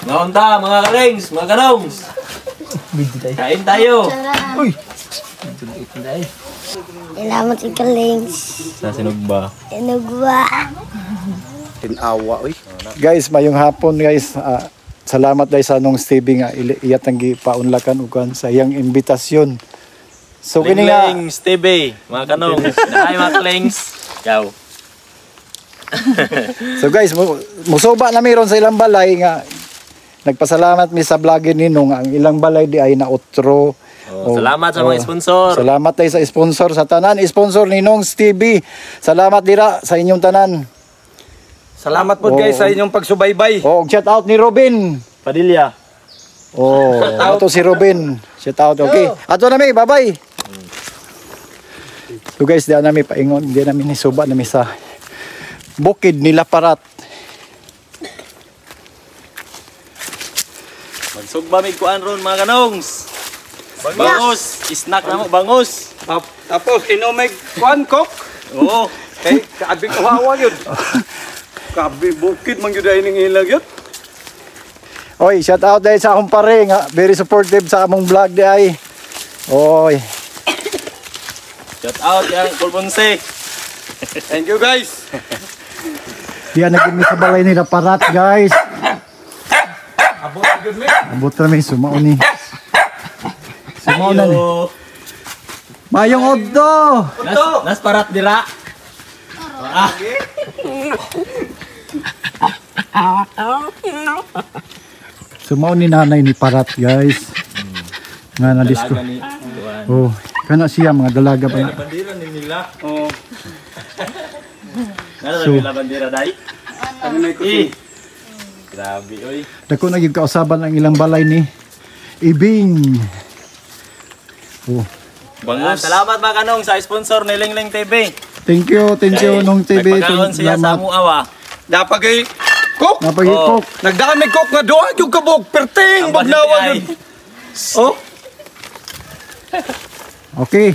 Naunta mga kalings, mga kanongs. Kain tayo. Uy! Salamat sa kalings. Sa sinugba. Tinugwa. Tinawa oy. Guys, mayong hapon guys. Salamat dahil sa nung TV nga iyat ang gipaunlakan ukan sa iyang imbitasyon. So kini nga Lings TV, mga kanongs. Hi mga kalings. Ciao. So guys, musuba na meron sa ilang balay nga nagpasalamat mi sa vlog ni nung ang ilang balay di ay na otro. Oh, salamat sa mga sponsor. Salamat tayo sa sponsor sa tanan, sponsor ni Nongs TV. Salamat dira sa inyong tanan. Salamat po guys sa inyong pagsubaybay. Oh, shout out ni Robin. Padilla. Oh, ato si Robin. Shout out. Okay. Ato na mi, bye-bye. So guys, di na mi paingon, di na mi ni suba na mi sa bukid nila Parat. Magsugba mig kuan ron mga kanongs. Bangus, snack na mo bangus. Tapos inomeg kuan kok. Oo. Kay kaabi ko hawa yun. Kabi bukid man gyud ay ning ilag yun. Oy, shout out dahil sa akong pare nga very supportive sa among vlog di ay. Oy, Shout out yang Kulbonse. Thank you guys. di na gid mi sa balay nila Parat, guys. Abot gyud mi. Abot na mi sumao ni. Sumao na ni. Ayo. Mayong odto. Nas Parat dira. Sumao ni nanay ni Parat, guys. Nga na disco. Dalaga ni kuan. Oh, kana siya mga dalaga pa. na. Bandira ni nila. Oh, Nga So- nila bandira dai. kami may Eh. kusin. Grabe oy. Dako na gyud kausaban ang ilang balay ni Ibing. Oh, Bangus. Salamat mga kanong sa sponsor ni Lingling TV. Thank you nung TV. Nagpakaon siya sa Salamat. amuawa. Napagay kok. Napagikok. Nagdami kok nga duha gyud kabog perting Ang bagnawa ay. gyud. Oh, Okay.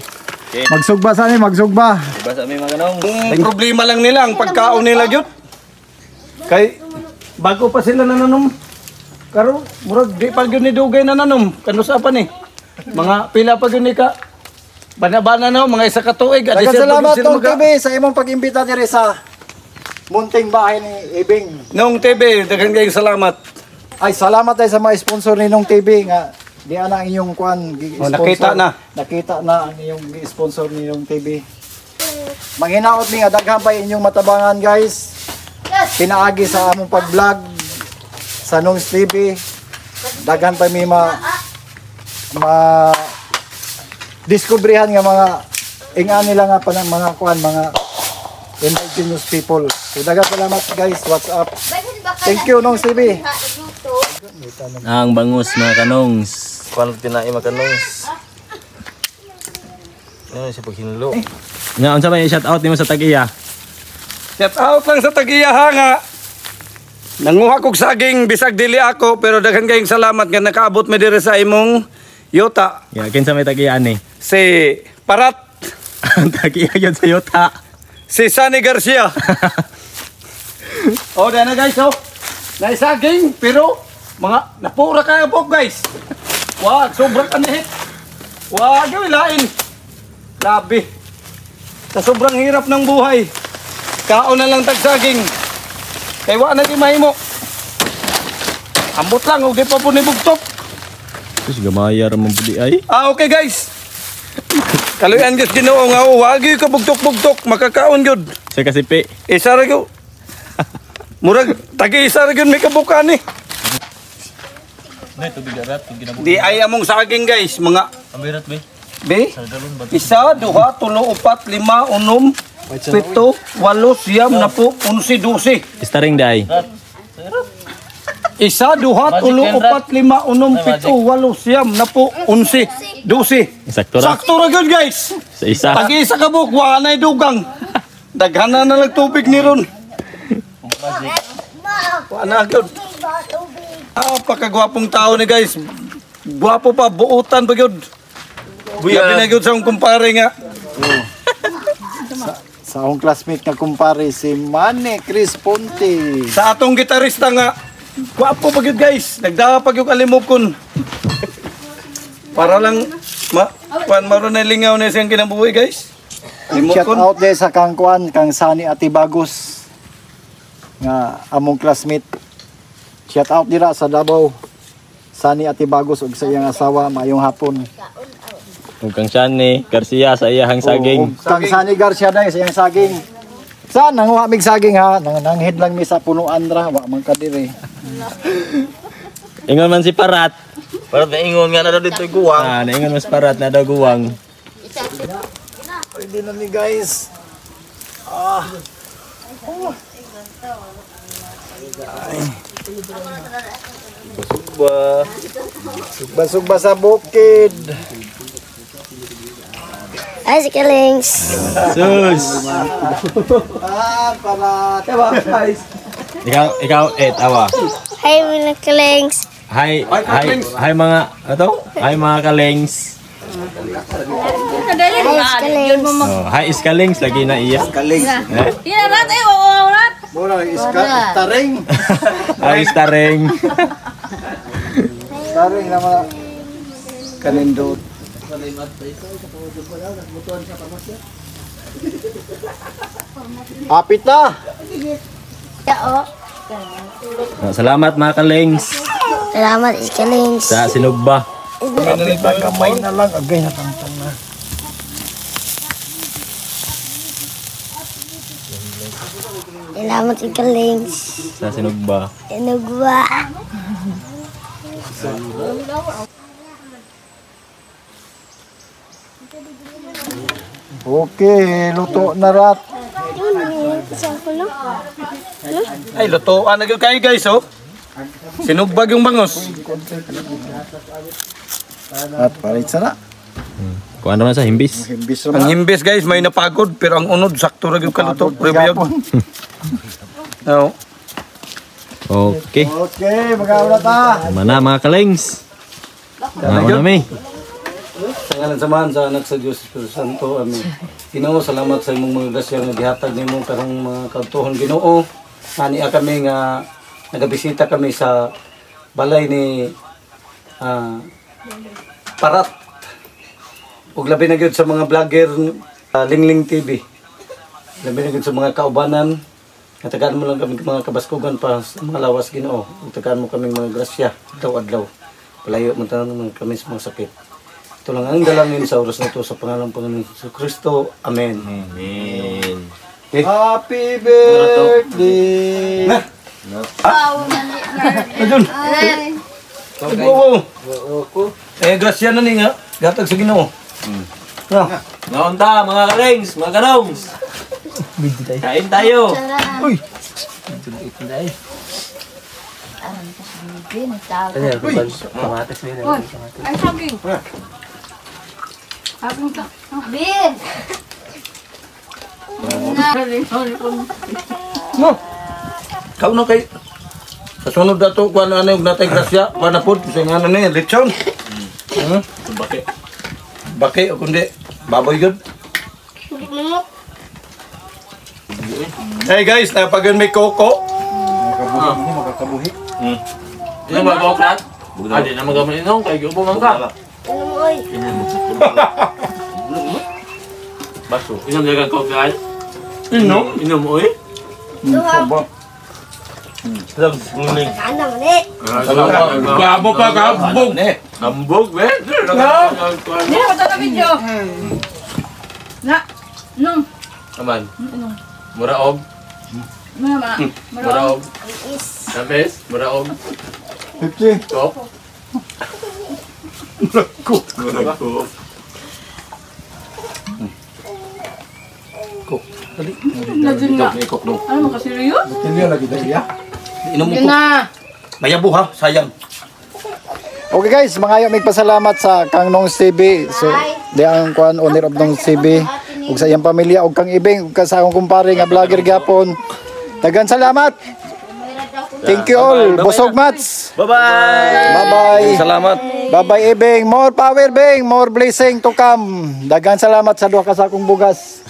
Okay. Magsugba sa amin, magsugba. Diba sa amin mga kanong? ang problema lang nila ang pagkaon nila gyud. Kay bago pa sila nananom. Karon murag di pa gyud ni dugay nananom. Kano sa pa ni? Mga pila pa gyud ni ka. Bana-bana na mga isa ka tuig. Adi Daghang sila pa gyud salamat sila Nong TV sa imong pag-imbita diri sa munting bahay ni Ibing. Nong TV, daghan kayong salamat. Ay, salamat tayo sa mga sponsor ni Nong TV nga di ana ang inyong kuan Oh, nakita na. Nakita na ang inyong gi-sponsor ni Nong TV. Manghinaot mi nga daghan pa inyong matabangan, guys. Pinaagi sa among pag-vlog sa Nong's TV. Daghan pa mi ma ma diskubrihan nga mga ingan nila nga pa ng mga kuan mga indigenous people. So daghan salamat guys. What's up? Thank you, Nong's TV. Ang bangus mga kanongs. Kuan tinai mga kanongs. Ano siya paghinlo? Nga unsa may shout out nimo sa tag-iya? Shout out lang sa tagiyaha nga. Nanguha kog saging bisag dili ako pero daghan kayong salamat nga nakaabot mi diri sa imong yuta. Ya, kinsa may tag-iya ani? Si Parat, Ang tag-iya gyud sa yuta. si Sunny Garcia. Oh, dahil na guys, oh. Naisaging, pero mga napura kaya po guys. Wag, sobrang kanihit. Wag, yung ilain. Grabe. Sa sobrang hirap ng buhay. Kaon na lang tagsaging. Kay wa na di mahimo. Ambot lang, og di pa po ni bugtok. Sus gamaya ra man pudi ay. Ah, okay guys. Kaluyan guys Ginoo nga oh, wag gyud ka bugtok-bugtok, makakaon gyud. Sa kasipi. Isa ra gyud. Murag tagi isa ra gyud may kabukan ni. Nay tubig arat, tubig na Di ay among saging guys, mga Ambirat be. B. Isa, duha, tulo, upat, lima, unom, pito, walo, siyam, napo, unsi, 12. Staring dai. Isa, duha, tulo, upat, lima, unom, pito, walo, siyam, napo, unsi, 12. Sakto ra. Sakto ra gyud guys. Sa isa. Tagi isa ka buok, wa na'y dugang. Daghan na lang tubig ni ron. Wa na gyud. Ah, pakagwapong tao ni guys. Gwapo pa, buutan pa gyud. Buya na gyud sa akong kumpare nga. Sa akong classmate nga kumpare si Manny Chris Ponte. Sa atong gitarista nga. Gwapo pa gyud, guys. Nagdaa pa gyud alimukon. Para lang ma kuan maro na lingaw na siyang kinabuhi, guys. Shout Limukon. out din sa kang kuan, kang Sani Atibagos nga among classmate. Shout out dira sa Davao. Sani Atibagos ug sa iyang asawa, maayong hapon. Ug kang Shani Garcia sa iyahang saging. O, kang Sani Garcia dai sa iyang saging. Saan nanguha mig saging ha? Nang nanghid lang mi sa punuan ra, wa man ka diri. Ingon man si Parat. Parang naingon nga na daw dito guwang. Ah, naingon mas Parat na daw guwang. Pwede na ni, guys. Ah. Oh. Ay. Ba. Sugba-sugba sa bukid. Ay, si Kalings. Sus. Ah, para. Diba, guys? Ikaw, ikaw, eh, tawa. Hi, mga Kalings. Hi, hi, hi mga, ano? Hi, mga kalings. Hi, Kalings. Oh, hi iskalings, lagi na iya. Kalings. Eh? Mura iska taring. Hi starring. Taring naman. Kanindot. Hapit na. Oo. Oh, salamat, mga kalings, Salamat, Kalings. sa sinugba. Hapit na, kamay na lang. Agay na tangtang na. Salamat, Kalings. Sa sinugba. Tinugwa. Okay, luto na rat. Ay, lutoan na gyud kayo, guys, oh. Sinugbag yung bangos. At palit sana. Kuan naman sa himbis. Himbis ra. Ang himbis, guys, may napagod pero ang unod sakto ra gyud kaluto. Pero Gapon. No. Okay. Okay, mag-aula ta. Tama na, mga kalings. Mga mi. Sa ngalan sa Amahan, sa Anak, sa Diyos, Espiritu Santo. Amen. Ginoo, salamat sa imong mga grasya nga gihatag nimo karong mga kadtuhon, Ginoo. Nania kami nga nagabisita kami sa balay ni Parat. Ug labi na gyud sa mga vlogger, Lingling TV. Labi na gyud sa mga kaubanan. Nga tagaan mo lang kami mga kabaskugan pa sa mga lawas, Ginoo. Ug tagaan mo kaming mga grasya adlaw-adlaw. Palayo mo tanan kami sa mga sakit. Ito lang ang dalangin sa oras na ito sa pangalan ng Panginoon Hesus Kristo. Amen. Amen. Happy birthday. Na. Ayun. Oo. Eh, grasya na ni nga. Gatag sa Ginoo. Na. Naunta mga kalings, mga kanongs. Kain tayo. Uy. Ay, saging. Saging ka. Bin! No. Kau na kay sa sunod dato kuan ano yung natay grasya, kuan na pud sa nga ni lechon. Bake. Bake o kundi baboy gud. Hey guys, napagan may koko. Makakabuhi, makakabuhi. Ano ba ba? Ah, di na magamit inong kay gubo man ka. Baso. Inom na kang coke guys. Inom? Inom oy. Soba. Muning. Ano man eh? Gabo pa gabog. Ambog we. Hindi na ko video. Na. Nung. Aman. Muraog. Mama. Muraog. Tamis, muraog. 50. Coke. Murag ko. Kok. Dali. Nadun na. Kok dong. Ano mo kasi yun? Tilyo lagi dahil ya. Inom mo Yun ko. na. Mayabo ha, sayang. Okay guys, mangayo mig pasalamat sa Kang Nongs TV. So, di ang kuan owner of Nongs TV ug sa iyang pamilya ug kang Ibing ug sa akong kumpare nga vlogger gyapon. Dagan salamat. Thank you all. Busog mats. Bye-bye. Bye-bye. Salamat. Bye-bye, Ibing. More power, Bing. More blessing to come. Dagan salamat sa duha ka sakong bugas.